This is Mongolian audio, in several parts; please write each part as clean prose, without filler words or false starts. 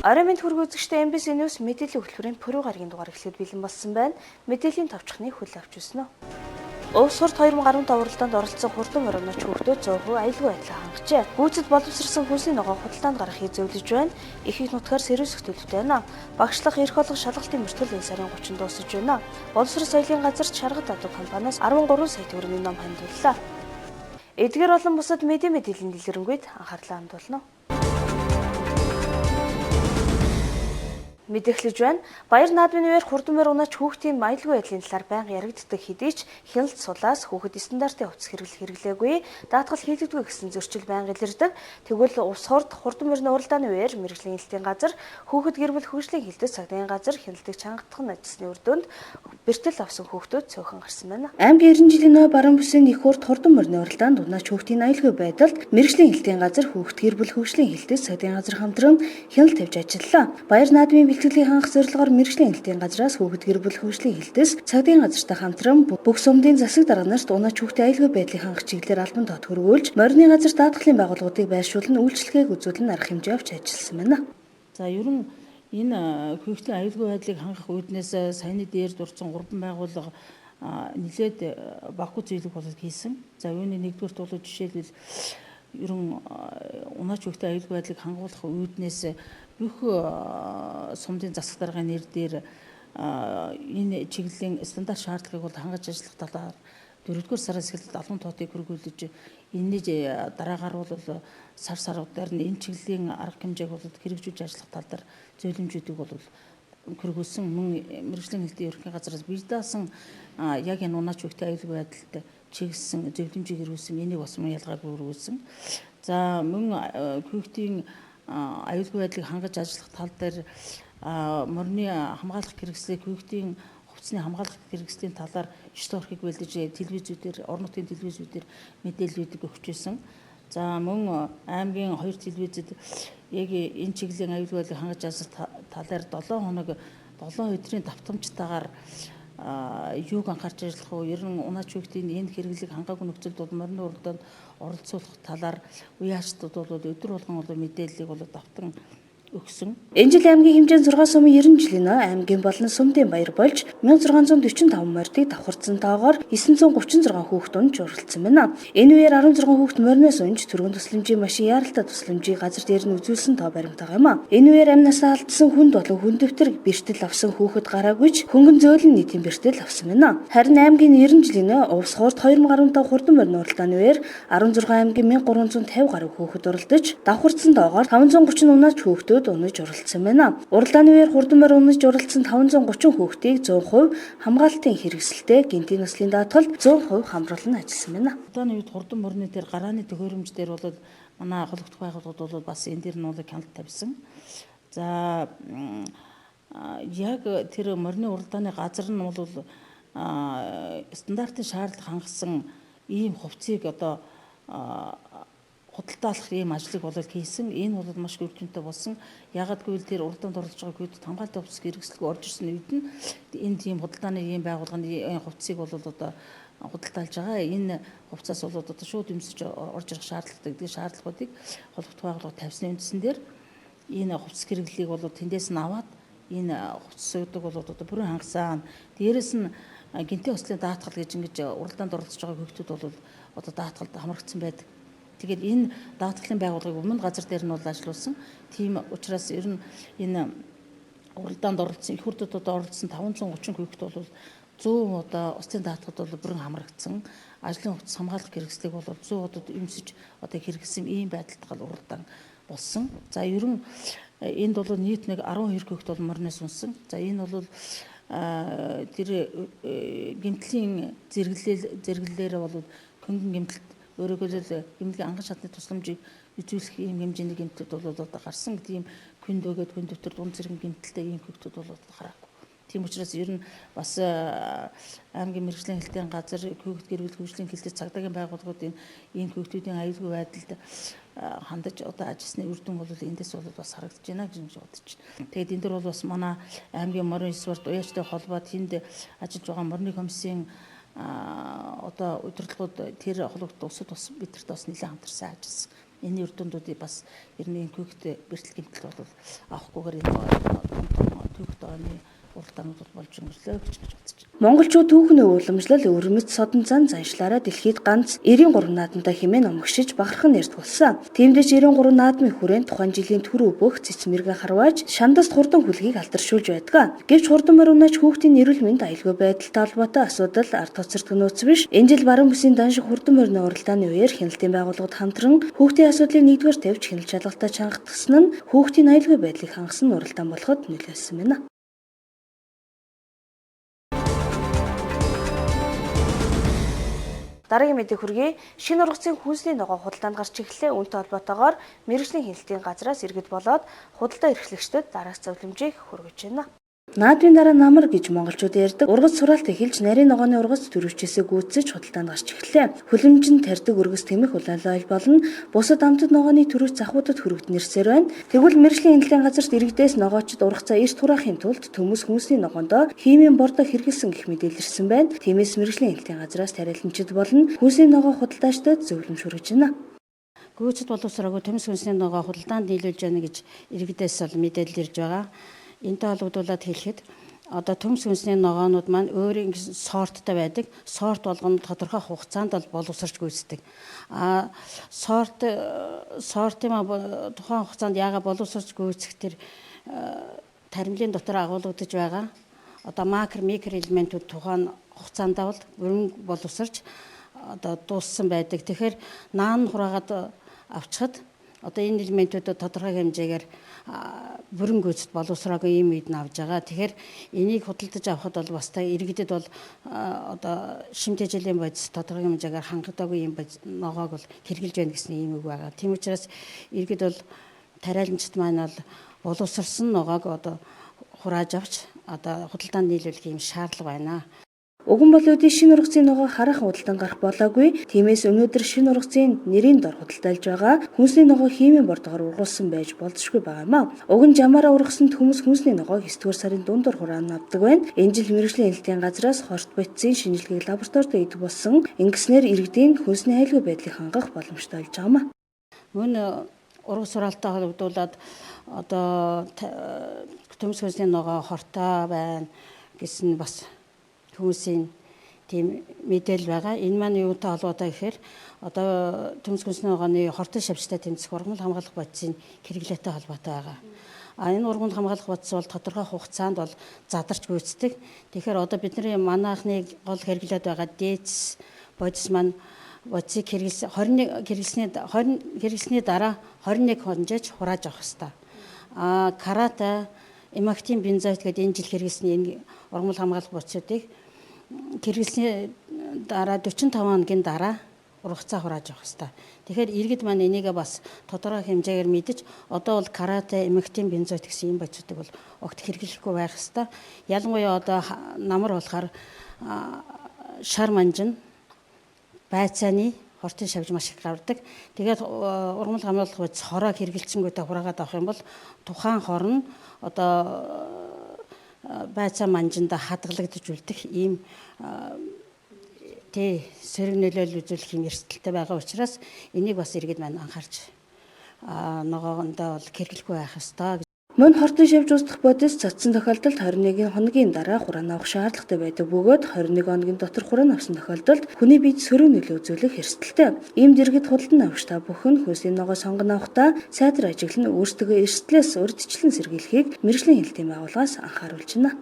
Оройн мэнд хүргэх үзэгчдээ MBC News мэдээллийн хөтөлбөрийн пүрэв гарагийн дугаар эхлэхэд бэлэн болсон байна. Мэдээллийн товчхоны хөл авч өснө. Увс хурд 2015 уралдаанд оролцсон хурдан моринооч хүүхдүүд 100% аюулгүй байдлаа хангажээ. Гүйцэд боловсрсон хүнсний ногоо худалдаанд гаргахыг зөвлөж байна. Их их нутгаар сэрүүсэх төлөвтэй байна. Багшлах, эрх олго шалгалтын мөртгөл энэ сарын 30-нд дуусаж байна. Боловсрол соёлын газарт Шаргал адуу компаниас 13 сая төгрөгийн ном хандууллаа. Эдгээр болон бусад мэдээллийн дэлгэрэнгүй анхаарлаа хандуулна. Мэдэглэж байна. Баяр наадмын үеэр хурдан морь унаач хүүхдийн аюулгүй байдлын талаар байнга яригддаг хэдий ч хяналт сулаас хүүхэд стандартын хувцас хэрэглэх хэрэглээгүй, даатгал хийлэгдэггүй гэсэн зөрчил байнга илэрдэг. Тэгвэл увс хурд хурдан морины уралдааны үеэр мэргэжлийн хяналтын газар хүүхэд гэр бүл хөгжлийн хилдэц цагдаагийн газар хяналтыг чангатгах нь ажилласны үр дүнд бэртэл авсан хүүхдүүд цөөхөн гарсан байна. Аймгийн 90 жилийн ной баруун бүсийн их хурд хурдан морины уралдаанд унаач хүүхдийн аюулгүй байдалд мэргэжлийн хяналтын газар хүүхэд гэр бүл хөгжлийн хилдэц цагдаагийн газар хамтран хяналт тавьж ажиллалаа. Баяр наадмын бэлтгэлийг хангах зорилгоор мэргэжлийн хяналтын газраас хүүхэд гэр бүл хөгжлийн хилдэц цагдаагийн газартай хамтран бүх сумдын засаг дарга нарт унаач хүүхдийн аюулгүй байдлыг хангах чиглэлээр албан тоо төрүүлж морины газар даатгалын байгууллагуудыг байршуулан үйлчилгээг үзүүлэн арга хэмжээ авч ажилласан байна. За ер нь энэ хүүхдийн аюулгүй байдлыг хангах үүднээс саяны дээр дурдсан 3 байгууллага нэлээд баггүй зүйлийг бол хийсэн. За юуны нэгдүгээрт бол жишээлбэл ер нь унаач хүүхдийн аюулгүй байдлыг хангуулах үүднээс бүх сумдын засаг даргын нэр дээр энэ чиглэлийн стандарт шаардлагыг бол хангаж ажиллах талаар 4-р сараас эхэлж албан тоотыг хөргүүлж энэний дараагаар бол сар саруудаар нь энэ чиглэлийн арга хэмжээг бол хэрэгжүүлж ажиллах тал дээр зөвлөмжүүдийг бол хөргүүлсэн. Мөн мэргэжлийн хилтийн ерөнхий газараас бие даасан яг энэ унаач хүүхдийн аюулгүй байдалд чиглэсэн зөвлөмжийг хэрэгүүлсэн, энийг бас мөн ялгаагүй хөргүүлсэн. За мөн хүүхдийн аюулгүй байдлыг хангаж ажиллах тал дээр морины хамгаалах хэрэгслийг хүүхдийн хувцсны хамгаалах хэрэгслийн талаар ёслол орхийг бэлдэж телевизүүдээр, орон нутгийн телевизүүдээр мэдээллүүдийг өгч байсан. За мөн аймгийн 2 телевизэд яг энэ чиглэлийн аюулгүй байдлыг хангаж ажиллах талаар 7 хоног 7 өдрийн давтамжтайгаар юуг анхаарч ажиллах вэ? Ер нь унаач хүүхдийн энэ хэрэглийг хангаагүй нөхцөлд бол морины уралдаанд оролцуулах талаар уяачтад бол өдөр болгон бол мэдээллийг бол давтан өгсөн. Энэ жил аймгийн хэмжээнд 6 сумын 90 жилийн ной аймгийн болон сумдын баяр болж 1645 морьдыг давхарцсан тоогоор 936 хүүхэд унж оролцсон байна. Энэ үеэр 16 хүүхэд мориноос унж түргэн тусламжийн машин яаралтай тусламжийг газар дээр нь үзүүлсэн тоо баримтаага юм а. Энэ үеэр амь насаа алдсан хүнд болон хүн дэвтэр бэртэл авсан хүүхэд гараагүйч хөнгөн зөөлөн нийтийн бэртэл авсан байна. Харин аймгийн 90 жилийн ной увс хурд 2015 хурдан морины уралдааны үеэр 16 аймгийн 1350 гаруй хүүхэд оролдож давхарцсан тоогоор 530 унаач хүүхдүүд унаж оролцсон байна. Уралдааны үеэр хурдан морь унаж оролцсон 530 хүүхдийг 100% хамгаалтын хэрэгсэлтэй гэнтийн наслын даатгалд 100% хамруулан ажилласан байна. Уралдааны үед хурдан морины дээр гарааны төхөөрөмж дээр бол манай холбогдох байгууллагууд бол бас энэ дээр нь бол хяналт тавьсан. За яг тэр морины уралдааны газар нь бол стандартын шаардлага хангасан ийм хувцсыг одоо худалдаалах ийм ажлыг бол хийсэн. Энэ бол маш үр дүнтэй болсон. Яагаад гэвэл тэр уралдаанд оролцож байгаа хүүхдүүд хамгаалалтын хувцас хэрэгсэлгүй орж ирсэн үед нь энэ тийм худалдааны ийм байгууллагын хувцсыг бол одоо худалдаалж байгаа. Энэ хувцас бол одоо шууд өмсөж орж ирэх шаардлагатай гэдэг шаардлагуудыг холбогдох байгууллага тавьсны үндсэн дээр энэ хувцас хэрэглэлийг бол тэндээс нь аваад энэ хувцсуудыг бол одоо бүрэн хангасан. Дээрээс нь гэнтийн ослын даатгал гэж ингэж уралдаанд оролцож байгаа хүүхдүүд бол одоо даатгалд хамрагдсан байдаг. Тэгээд энэ даатгалын байгууллагыг өмнө газар дээр нь бол ажилуулсан. Тийм учраас ер нь энэ уралдаанд оролцсон, их хурлууд одоо оролцсон 530 хүүхэд бол 100 одоо усын даатгалд бол бүрэн хамрагдсан. Ажлын хувцас хамгаалах хэрэгслийг бол 100 одоо өмсөж одоо хэрэгсэн ийм байдалд гал уралдаан болсон. За ер нь энд бол нийт нэг 12 хүүхэд бол морноос унсан. За энэ бол тэр гэмтлийн зэрэглэлээр бол хөнгөн гэмтэл өөрөөр гэмтлийн анган шатны тусламжийг үзүүлэх ийм хэмжээний гэмтэлд бол одоо гарсан. Тийм хүнд өгөөд хүн дэвтэр дунд зэрэг гэмтэлтэй ийм хүүхдүүд бол гараагүй. Тийм учраас ер нь бас аймгийн мэргэжлийн хилтийн газар хүүхэд гэр бүл хөгжлийн хилтэд цагдаагийн байгууллагуудын ийм хүүхдүүдийн аюулгүй байдалд хандаж одоо ажилласны үр дүн бол эндээс бол бас харагдаж байна гэж бодож байна. Тэгээд энэ дэр бол бас манай аймгийн морин спорт уяачтай холбоо тэнд ажиллаж байгаа морины комиссийн одоо удирдлагууд тэр холбогдох улсад бас бидэрт бас нэлээд хамтарсан ажилласан. Энэ үр дүндүүдийг бас ер нь энэ түүхтэй бэртэл гэмтэл бол авахгүйгээр энэ том түүхтэй оны уралдаанууд болж өнгөрлөө гэж бодож байна. Монголчууд түүхний уламжлал өвөрмөц содон зан заншлаараа дэлхийд ганц 93 наадамтай хэмээн номгшиж бахархан нэрд болсон. Тиймдээ 93 наадмын хүрээнд тухайн жилийн төр өвөх цэц мэрэгэн харвааж шандаст хурдан хүлгийг алдаршуулж байдаг. Гэвч хурдан моринаач хүүхдийн эрүүл мэнд аюулгүй байдалтай холбоотой асуудал ард хоцордог нөөц биш. Энэ жил баруун бүсийн даншиг хурдан морины уралдааны үеэр хяналтын байгууллагад хамтран хүүхдийн асуудлыг нэгдүгээр тавьж хяналт шалгалтаа чангатгсан нь хүүхдийн аюулгүй байдлыг хангасан уралдаан болоход нөлөөлсөн байна. Дараагийн мэдээ хүргэе. Шинэ ургацын хүнсний ногоо худалдаанд гарч эхэллээ. Үүнтэй холбоотойгоор мэргэжлийн хяналтын газраас иргэд болоод худалдаа эрхлэгчдэд дараах зөвлөмжийг хүргэж байна. Наадмын дараа намар гэж монголчууд ярьдаг. Ургац сураалт эхэлж нарийн ногооны ургац төрөвчээсээ гүйцэж худалдаанд гарч эхэллээ. Хүлэмжинд тарьдаг өргөс тэмэх улаалал болон бусад амтд ногооны төрөвч захуудад хүрэгдэн ирсээр байна. Тэгвэл мэргэжлийн хяналтын газарт иргэдээс ногоочд ургацаа эрт хураахын тулд төмөс хүнсний ногоондоо химийн бордо хэрэглэсэн гэх мэдээлэл ирсэн байна. Тиймээс мэргэжлийн хяналтын газраас тариаланчид болон хүнсний ногоо худалдаачдад зөвлөмж хүргэж байна. Гүйцэд боловсроогүй төмөс хүнсний ногоо худалдаанд нийлүүлж байна гэж иргэдээс бол мэдээлэл ирж байгаа. Энтэй холбогдуулаад хэлэхэд одоо төмс хүнсний ногоонууд маань өөрийн сорттой байдаг. Сорт болгоно тодорхой хугацаанд бол боловсрч гүйцэтгэв. А сортын тухайн хугацаанд яагаад боловсрч гүйцэх тэр таримлын дотор агуулгадж байгаа. Одоо макро, микро элементүүд тухайн хугацаанд бол бүрэн боловсрч одоо дууссан байдаг. Тэгэхээр наан хураагаад авчихад одоо энэ элементүүд тодорхой хэмжээгээр бүрэн гүйцэд боловсроогүй ийм үед нь авж байгаа. Тэгэхээр энийг худалдаж авахд бол бас та иргэдэд бол одоо шим тэжээлийн бодис тодорхой хэмжээгээр хангадаагүй ийм ногоог бол хэрглэж байна гэсэн ийм үг байгаа. Тийм учраас иргэд бол тариаланчид маань бол боловсрсон ногоог одоо хурааж авч одоо худалдаанд нийлүүлэх ийм шаардлага байна. Уган болоодын шинэ ургацын ногоо хараахан худалдан гарах болоогүй. Тиймээс өнөөдөр шинэ ургацын нэрийн дор худалдаалж байгаа хүнсний ногоо химийн бордогоор ургуулсан байж болзошгүй байгаа юм а. Уг нь жамаараа ургасан төмөс хүнсний ногоог 9-р сарын дундуур хураан авдаг байна. Энэ жил мэргэжлийн хяналтын газраас хорт бодисын шинжилгээг лабораторид хийдэг болсон. Ингэснээр иргэдийн хүнсний аюулгүй байдлыг хангах боломжтой болж байгаа юм а. Мөн ургац сураалттай холбогдуулаад одоо төмөс хүнсний ногоо хортой байна гэсэн бас хүмүүсийн тийм мэдээлэл байгаа. Энэ маань юутай холбоотой гэхээр одоо төмс хүнсний ногооны хортой шавжтай тэмцэх ургамал хамгаалах бодисын хэрэглээтэй холбоотой байгаа. А энэ ургамал хамгаалах бодис бол тодорхой хугацаанд бол задарч гүйцэтгэв. Тэгэхээр одоо бидний манайхны гол хэрэглээд байгаа дээдс бодис маань бодисыг хэрэглэсэн 21 хэрэглэсний 20 хэрэглэсний дараа 21 хонжээж хурааж авах хэрэгтэй. А карата, эмактин бензоат гэдэг энэ жил хэрэглэсний энэ ургамал хамгаалах бодисуудыг хэрэглэсний дараа 45 хоногийн дараа ургацаа хурааж авах хэрэгтэй. Тэгэхээр иргэд маань энийгээ бас тодорхой хэмжээгээр мэдэж одоо бол карате, эмактин бензоат гэсэн ийм бодисуудыг бол огт хэрэглэхгүй байх хэрэгтэй. Ялангуяа одоо намар болохоор шар манжин, байцааны хортын шавж маш их гардаг. Тэгээд ургамал хамгаалах бодис хороог хэрэглэцэнгүүтээ хураагаад авах юм бол тухайн хор нь одоо байцаа манжиндаа хадгалагдаж үлдэх ийм тий сөрөг нөлөөлөл үзүүлэх юм эрсдэлтэй байгаа учраас энийг бас иргэд маань анхаарч ногоондоо бол хэрэглэхгүй байх ёстой. Мөн хортын шавж устдах бодис цацсан тохиолдолд 21 хоногийн дараа хураан авах шаардлагатай байдаг бөгөөд 21 хоногийн дотор хураан авсан тохиолдолд хүний биед сөрөг нөлөө үзүүлэх эрсдэлтэй. Ийм дэргэд худалдан авагч та бүхэн хүнсний ногоо сонгон авахдаа сайтар ажиглан өөрсдөө эрсдлээс урьдчилан сэргийлэхийг мэргэжлийн хяналтын байгууллагаас анхааруулж байна.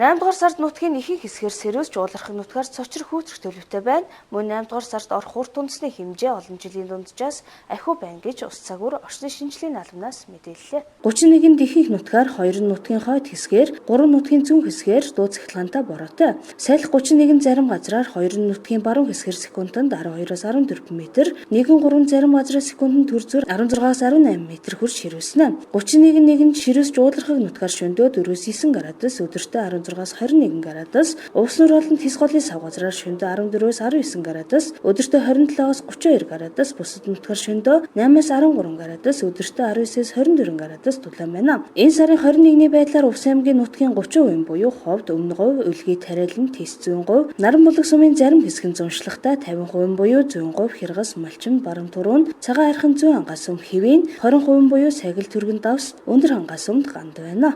8 дугаар сард нутгийн ихэнх хэсгээр сэрүүсч уулархаг нутгаар цочрох хүүтрэх төлөвтэй байна. Мөн 8 дугаар сард орох урт үндэсний хэмжээ олон жилийн дунджаас ахиу байна гэж ус цагуур орчны шинжилгээний албанаас мэдээллээ. 31-нд ихэнх нутгаар 2 нутгийн хойд хэсгээр, 3 нутгийн зүүн хэсгээр дуу цахилгаантай бороотой. Салхи 31-нд зарим газраар 2 нутгийн баруун хэсгээр секундэд 12-оос 14 м, 1-3 зарим газраар секундэд төр зүр 16-аас 18 м хүрч ширүүснэ. 31-нд ширүүсч уулархаг нутгаар шөнөдөө 4-9 градус, өдөртөө 16-аас 21 градус, Увс нуур болон Тэс голын сав газраар шөнөдөө 14-өөс 19 градус, өдөртөө 27-оос 32 градус, бусад нутгаар шөнөдөө 8-аас 13 градус, өдөртөө 19-ээс 24 градус дулаан байна. Энэ сарын 21-ний байдлаар Увс аймгийн нутгийн 30% буюу Ховд, Өмнө Говь, Өлгий, Тариалан, Тэс зүүн говь, Наранбулаг сумын зарим хэсэг нь зуншлагтай 50% буюу зүүн говь, Хиргас, Малчин, Баруун түрүүн, Цагаан архин, зүүн ангаас сүм, Хэвийн 20% буюу Сагил, Түргэн, Давс, Өндөр хангаас сүмд ганд байна.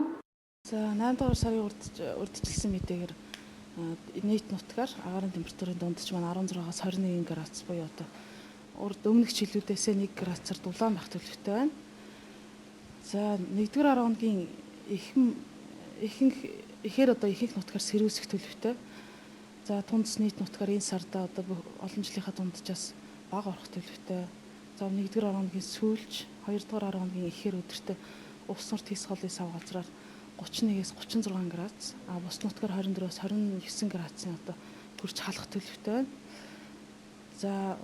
За 8 дугаар сарын урдчилсан мэдээгээр нийт нутгаар агаарын температурын дундч маань 16-аас 21 градус буюу одоо урд өмнөх жилүүдээс 1 градусаар дулаан байх төлөвтэй байна. За 1-р 10 хоногийн ихээр одоо ихэнх нутгаар сэрүүсэх төлөвтэй. За тундс нийт нутгаар энэ сарда одоо олон жилийнхаа дунджаас бага орох төлөвтэй. За 1-р 10 хоногийн сүүлч, 2-р 10 хоногийн ихээр өдөртөө Увс нуур Тэс голын сав газраар 31-ээс 36 градус, а бус нутгаар 24-өөс 29 градусын одоо хүрч халах төлөвтэй байна. За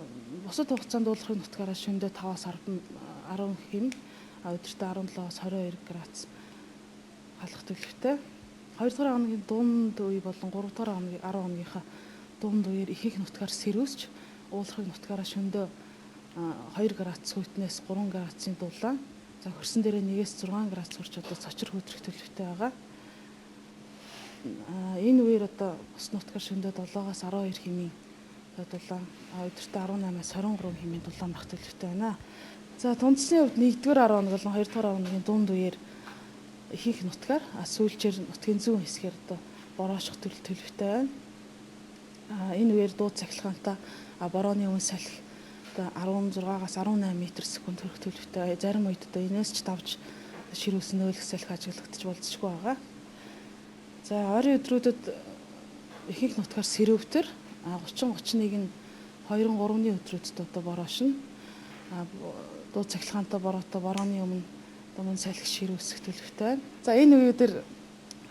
бусад хугацаанд уулахын нутгаараа шөнөдөө 5-аас 10 хэм, а өдөртөө 17-аас 22 градус халах төлөвтэй. 2 дугаар хоногийн дунд үе болон 3 дугаар хоногийн 10 хоногийнхаа дунд үеэр ихэнх нутгаар сэрүүсч, уулахын нутгаараа шөнөдөө 2 градус хүйтнээс 3 градусын дулаан, за хөрсөн дээрээ 1-ээс 6 градус хүрч одоо цочор хөдрөх төлөвтэй байгаа. Энэ үеэр одоо бус нутгаар шөнөдөө 7-аас 12 хэмийн дулаан, өдөртөө 18-аас 23 хэмийн дулаан байх төлөвтэй байна. За тундсны хувьд 1-р 10 хоног болон 2-р 10 хоногийн дунд үеэр ихэнх нутгаар, сүүлчээр нутгийн зүүн хэсгээр одоо бороошох төлөвтэй байна. Энэ үеэр дууд цахилгаантай борооны үн салхи одоо 16-аас 18 м/секунд хүрэх төлөвтэй. Зарим үед одоо энэс ч давж ширүүсэн нөөлөх салхи ажиглагдчих болзошгүй байгаа. За ойрын өдрүүдэд ихэнх нутгаар сэрүүвтер, 30 31 нь 2-3-ны өдрүүдэд одоо бороошно. Дуу цахилгаантай бороотой борооны өмнө одоо мөн салхи ширүүсэх төлөвтэй байна. За энэ үеүүдэр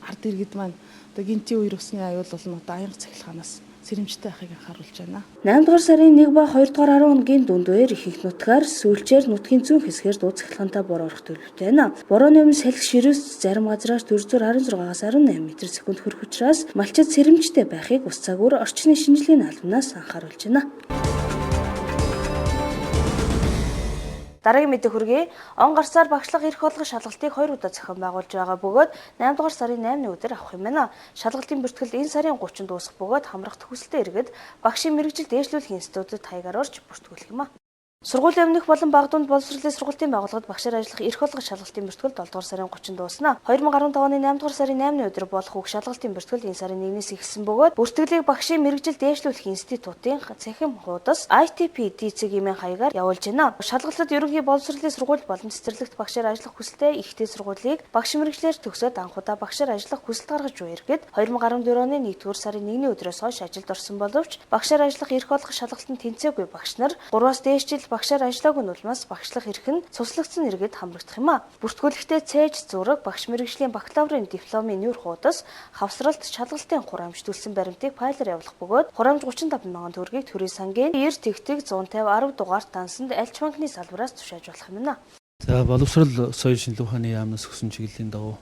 ард иргэд маань одоо гинтийн үер усны аюул болон одоо аянга цахилгаанаас сэрэмжтэй байхыг анхааруулж байна. 8 дугаар сарын 1 ба 2 дугаар 10 хоногийн дунд үеэр ихэнх нутгаар сүүлчээр нутгийн зүүн хэсгээр дуу цахилгаантай бороо орох төлөвтэй байна. Борооны өмнө салхи ширүүс зарим газраар 416-аас 18 м/секунд хүрэх учраас малчид сэрэмжтэй байхыг ус цагуур орчны шинжилгээний албанаас анхааруулж байна. Дараагийн мэдээ хүргэе. Он гарсаар багшлах эрх олгох шалгалтыг 2 удаа зохион байгуулж байгаа бөгөөд 8 дугаар сарын 8-ны өдөр авах юм байна. Шалгалтын бүртгэл энэ сарын 30-нд дуусах бөгөөд хамрах хүсэлтэй иргэд багшийн мэргэжил дээшлүүлэх институтэд хаягаар орж бүртгүүлэх юм а. Сургуулийн өмнөх болон бага дунд боловсролын сургуулийн байгууллагад багшаар ажиллах эрх олгох шалгалтын бүртгэл 7 дугаар сарын 30-нд дууснаа. 2015 оны 8 дугаар сарын 8-ны өдөр болох үг шалгалтын бүртгэл энэ сарын 1-ээс эхэлсэн бөгөөд бүртгэлийг багшийн мэргэжил дээшлүүлэх институтын цахим хуудас ITPD-ийн хаягаар явуулж байна. Шалгалтад ерөнхий боловсролын сургууль болон цэцэрлэгт багшаар ажиллах хүсэлтэй ихтэй сургуулийг багш мэргэжлээр төгсөөд анхудаа багшаар ажиллах хүсэлт гаргаж буй иргэд 2014 оны 1-р сарын 1-ний өдрөөс хойш ажилд орсон боловч багшаар ажиллах эрх олгох шалгалтанд тэнцээгүй багш нар 3-аас дээш жил багшаар ажиллаагүй нь улмаас багшлах эрх нь цуслагдсан иргэд хамрагдах юм а. Бүртгүүлэхдээ цээж зураг, багш мэргэжлийн бакалаврын дипломын нүүр хуудас, хавсралт, шалгалтын хураамж төлсөн баримтыг файлаар явуулах бөгөөд хураамж 35 мянган төгрөгийг төрийн сангийн 90 тэгтэг 150 10 дугаар дансанд альч банкны салбараас тушааж болох юм байна. За боловсрол соёл шинжилгээ ухааны яамнаас өгсөн чиглэлийн дагуу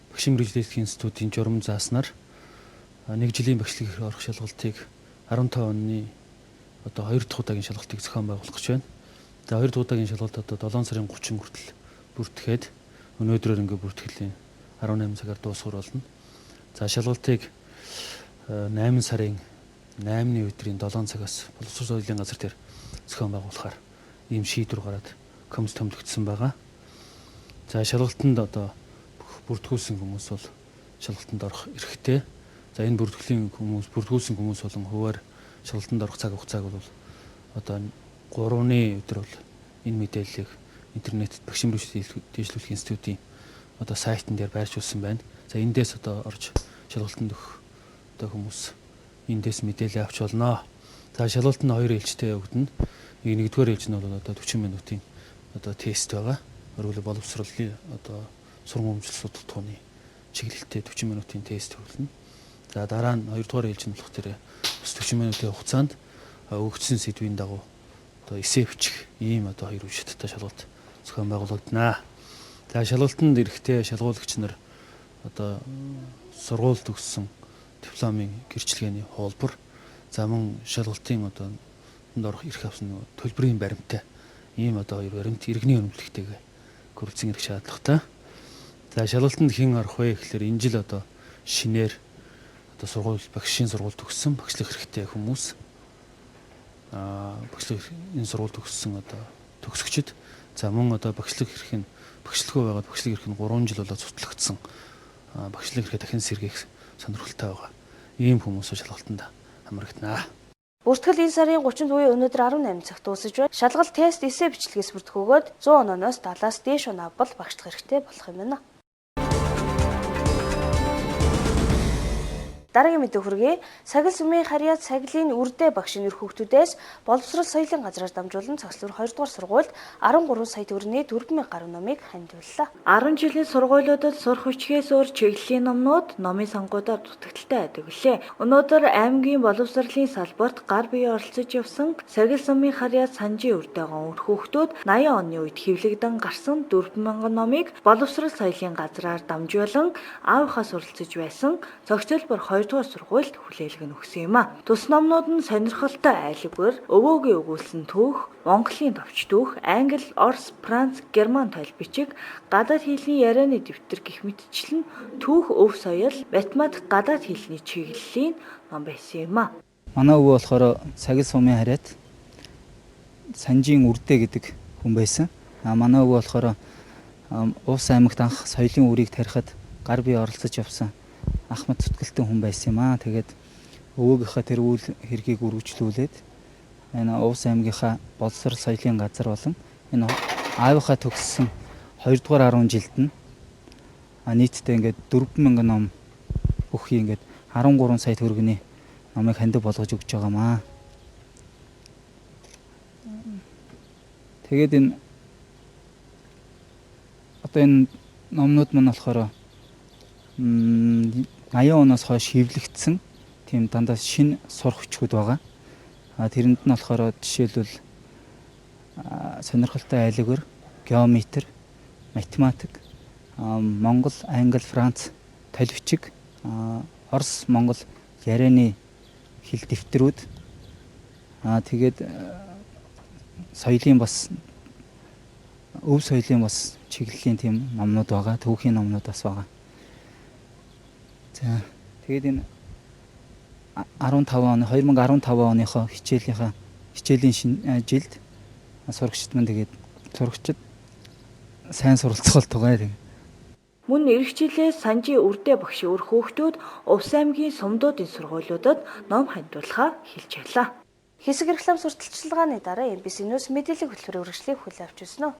багшийн мэргэжлийн институтын журам зааснаар нэг жилийн багшлах эрх орох шалгалтыг 15 оны одоо 2 дахь удаагийн шалгалтыг зохион байгуулах гэж байна. За 2 дахь удаагийн шалгалт одоо 7 сарын 30 хүртэл бүртгэхэд өнөөдрөөр ингээ бүртгэлийн 18 цагаар дуусгах болно. За шалгалтыг 8 сарын 8-ны өдрийн 7 цагаас боловсрол соёлын газар дээр зохион байгуулахаар ийм шийдвэр гараад комисс томилогдсон байгаа. За шалгалтанд одоо бүх бүртгүүлсэн хүмүүс бол шалгалтанд орох эрхтэй. За энэ бүртгэлийн хүмүүс бүртгүүлсэн хүмүүс болон хувиар шалгалтанд орох цаг хугацааг бол одоо 3-ны өдөр бол энэ мэдээллийг интернетэд багшийн мэргэжил дээшлүүлэх институтын одоо сайтн дээр байршуулсан байна. За эндээс одоо орж шалгалтанд өгөх одоо хүмүүс эндээс мэдээлэл авч болно. За шалгалт нь 2 ээлжтэй явагдана. Нэгдүгээр ээлж нь бол одоо 40 минутын одоо тест байгаа. Өөрөөр боловсролын одоо сургамжлал судалгааны чиглэлтэй 40 минутын тест хөглөнө. За дараа нь хоёрдугаар ээлж нь болох тэр бас 40 минутын хугацаанд өгөгдсөн сэдвийн дагуу одоо эсээ бичих ийм одоо хоёр үе шаттай шалгалт зохион байгуулагдана. За шалгалтанд эрэхтэй шалгуулагч нар одоо сургууль төгссөн дипломын гэрчлэгээний хуулбар, за мөн шалгалтын одоо энд орох эрх авсан төлбөрийн баримттай ийм одоо хоёр баримт иргэний үнэмлэхтэйгээ гөрөлцөн ирэх шаардлагатай. За шалгалтанд хэн орох вэ гэхээр энэ жил одоо шинээр одоо сургууль багшийн сургууль төгссөн багшлах хэрэгтэй хүмүүс, багшлах энэ сургууль төгссөн одоо төгсөгчд, за мөн одоо багшлах эрх нь багшлахгүй байгаад багшлах эрх нь 3 жил болоод сутлагдсан багшлах эрхээ дахин сэргээх сонирхолтой байгаа ийм хүмүүс шалгалтанд хамрагдана. Бүртгэл энэ сарын 30-нд буюу өнөөдөр 18 цагт дуусаж байна. Шалгалт тест эсээ бичлэгээс бүртгэгөөд 100 оноос 70-аас дээш он авбал багшлах эрхтэй болох юм байна. Дараагийн мэдээ хүргэе. Сагил сүмийн харьяат сагилын үрдэ багшийн нэр хүүхдүүдээс боловсрол соёлын газраар дамжуулан цогцлор 2 дугаар сургуульд 13 сая төгрөгийн 4000 гаруй номыг хандивлаа. 10 жилийн сургуулиудад сурах хүчгээс өөр чиглэлийн номнууд номын сонгуудаар дутагдaltaй байдаг лээ. Өнөөдөр аймгийн боловсролын салбарт гар бие оролцож явсан Сагил сумын харьяат Санжийн үрдээгон үр хүүхдүүд 80 оны үед хэвлэгдэн гарсан 4000 номыг боловсрол соёлын газраар дамжуулан аавынхаа суралцаж байсан цогцолбор 2 дугаар сургуульд хүлээлгэн өгсөн юм а. Тус номнууд нь сонирхолтой айлгвар, өвөөгийн өгүүлсэн түүх, Монголын товч түүх, англи, орос, франц, герман тойл бичиг, гадаад хэлний ярианы дэвтэр гэх мэтчлэн түүх, өв соёл, математик, гадаад хэлний чиглэлийн ном байсан юм а. Манай өвөө болохоор Сагил сумын харьяат Санжийн үрдэ гэдэг хүн байсан. Манай өвөө болохоор Увс аймагт анх соёлын үрийг тарихад гар бие оролцож явсан ахмад зүтгэлтэн хүн байсан юм аа. Тэгээд өвөөгийнхаа тэр үйл хэргийг үргэлжлүүлээд энэ Увс аймгийнхаа боловсрол соёлын газар болон энэ аавынхаа төгссөн 2 дугаар 10 жилд нь нийтдээ ингээд 4000 ном бүхий ингээд 13 сая төгрөгийн номыг хандив болгож өгч байгаа маа. Тэгээд энэ одоо энэ номнууд мань болохоор 80 оноос хойш хэвлэгдсэн тийм дандаа шинэ сурах хүчүүд байгаа. Тэрэнд нь болохоор жишээлбэл сонирхолтой айлгвар, геометр, математик, Монгол, Англи, Франц толь бичиг, Орос, Монгол ярианы хэл дэвтрүүд, тэгээд соёлын бас өв соёлын бас чиглэлийн тийм номнууд байгаа, түүхийн номнууд бас байгаа. За тэгээд энэ 15 оны 2015 оныхоо хичээлийн шинэ жилд сурагчид мань тэгээд сурагчид сайн суралцах болтугай тэгээд. Мөн ирэх жилээ Санжийн үрдэ багшийн үр хүүхдүүд Увс аймгийн сумдуудын сургуулиудад ном хандуулахаа хэлж байлаа. Хэсэг реклам сурталчилгааны дараа MBC News мэдээллийн хөтөлбөрийн үргэлжлэлийг хүлээн авч ирсэн.